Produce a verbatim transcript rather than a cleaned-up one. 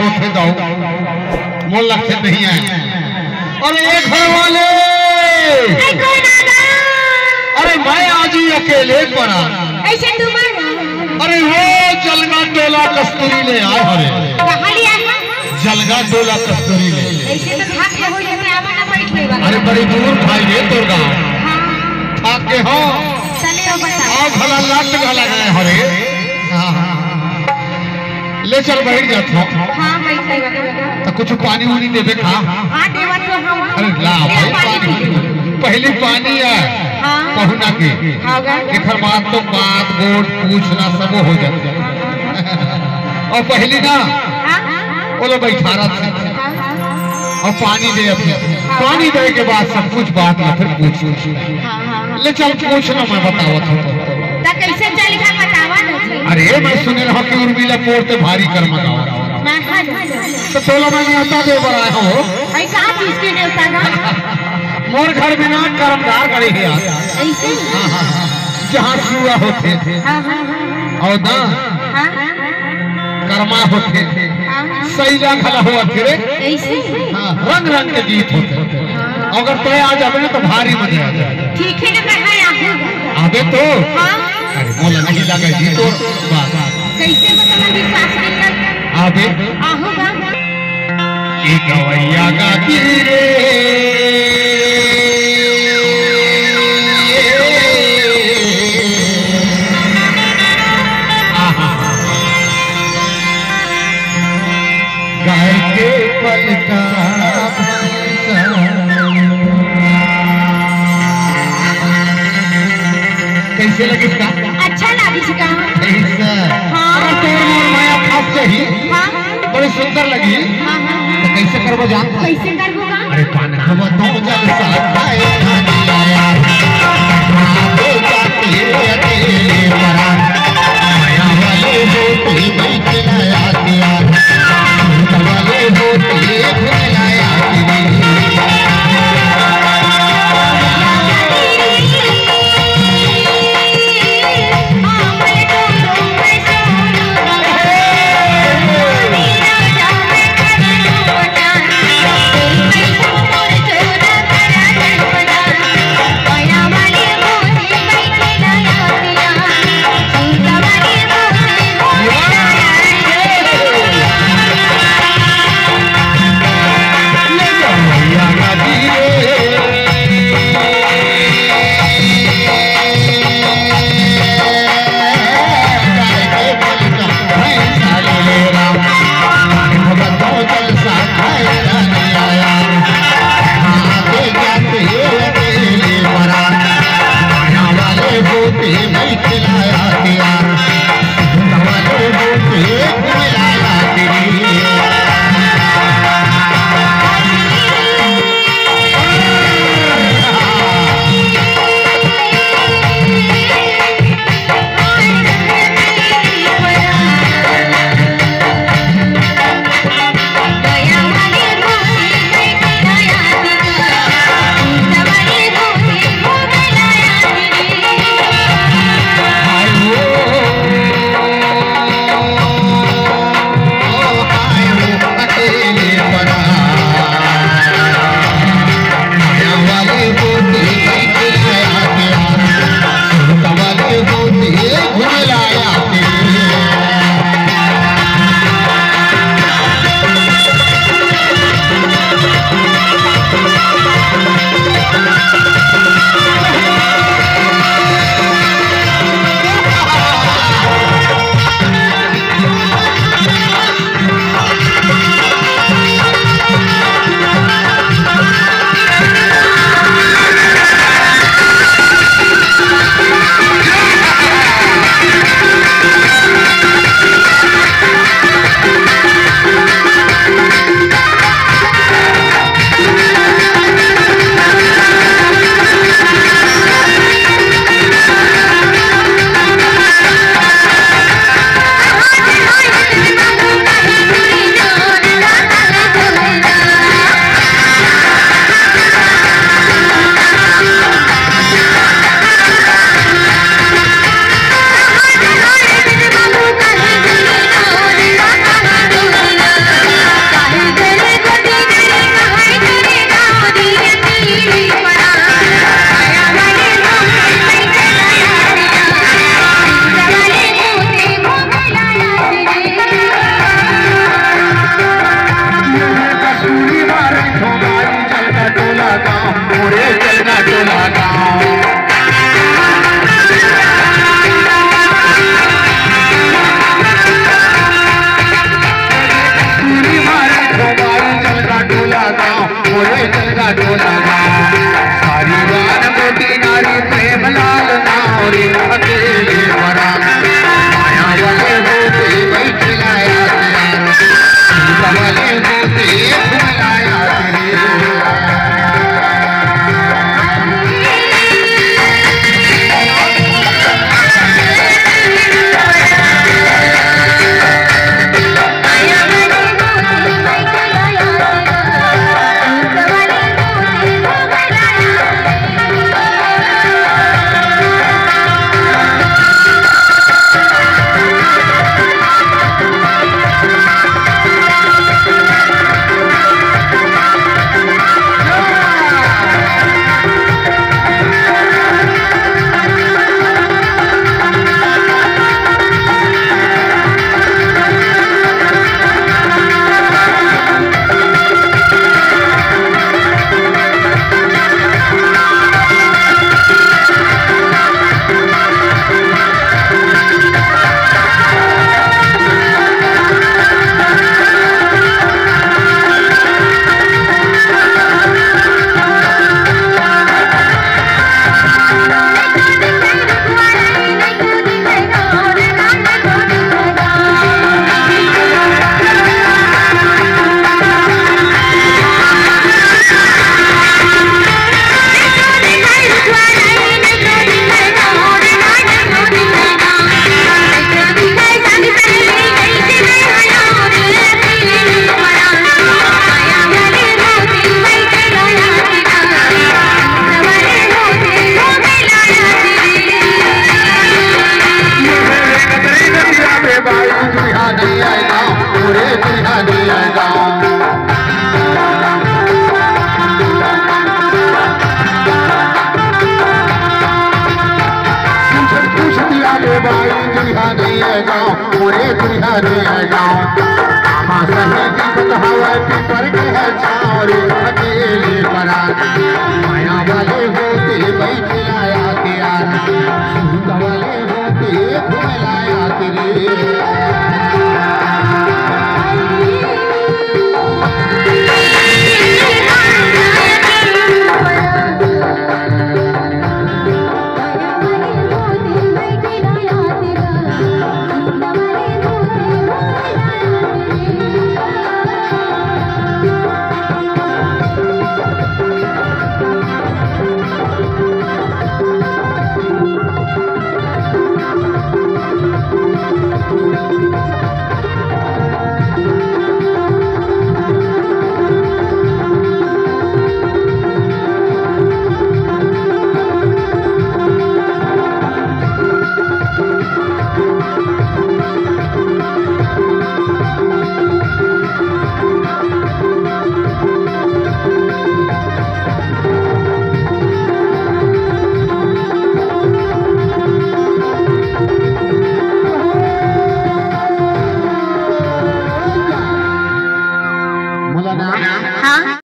होथे दाऊ, मोर लगथे नहीं आय। अरे ए घर वाले, अरे मैं आज ही अकेले परा। अइसे तू मन अरे वो जलगा डोला कस्तूरी ले आय हरे। कहाँ ले आय? जलगा डोला कस्तूरी ले। अइसे तो थक के हो जाते, आवा ना बैठ ले बाबा। अरे बड़ी दूर भाई रे तोर गाँव। हाँ। थक के हो। चले हो बता। आओ भला लत घला गए हरे। हाँ, हाँ, हाँ। ले चल बैठ जात हो। हाँ, बैठ ले बाबा। तो कुछ पानी उनी देबे का? हाँ, देवा तो हम। अरे ला ले भाई पानी पानी। पी। पहली पानी है। हाँ। पहुना के। हाँ, गा। एकर बाद तो बात गोठ पूछना सब हो जाता। अउ पहिली ना, हाँ, हाँ, ओला बइठारत हे। हाँ, हाँ, अउ पानी दे अभी। हाँ। पानी दे के बाद सब कुछ बात ला फिर पूछ। हाँ, हाँ, हाँ। ले चल पूछ ना, मैं बतावत हूँ। त कइसे चल गा बतावा ना जी। अरे मैं सुने रहो कि उर्मिला पोर ते भारी कर्मा गावत। मैं हाँ, हाँ, हाँ। तो तोला मैं नेवता दे बर आया हूँ। अरे का चीज के नेवता गा? मोर घर में ना कर्मदार करे हे यार। अइसे? हाँ, हाँ, हाँ। जहाँ सुआ होथे। हाँ, हाँ, हाँ। अउ ना हाँ, हाँ। करमा होथे। हाँ, हाँ। सैला घला होवत हे रे। अइसे? हाँ, रंग रंग के गीत होथे। हाँ। अगर तय आ जाबे ना तो भारी मजा आ जाए। ठीक है ना, मैं हाँ आहूँ। आबे तो? हाँ। अरे मोला नहीं लगा जी तोर बात। कइसे बतावा विश्वास नहीं कर? आबे। आहूँ गा। ए गवैया गाती रे। आहा। गाय के पलका भैंसा। कइसे लगिस का? अच्छा लागिस का? भैंसा। हाँ। अरे तोर मोर माया फंस जाही। हाँ। बड़ी सुंदर लगी। हाँ, हाँ, हाँ। तो कइसे करबो जान? कइसे करबो का? अरे पान खाबो तो जलसा खाए।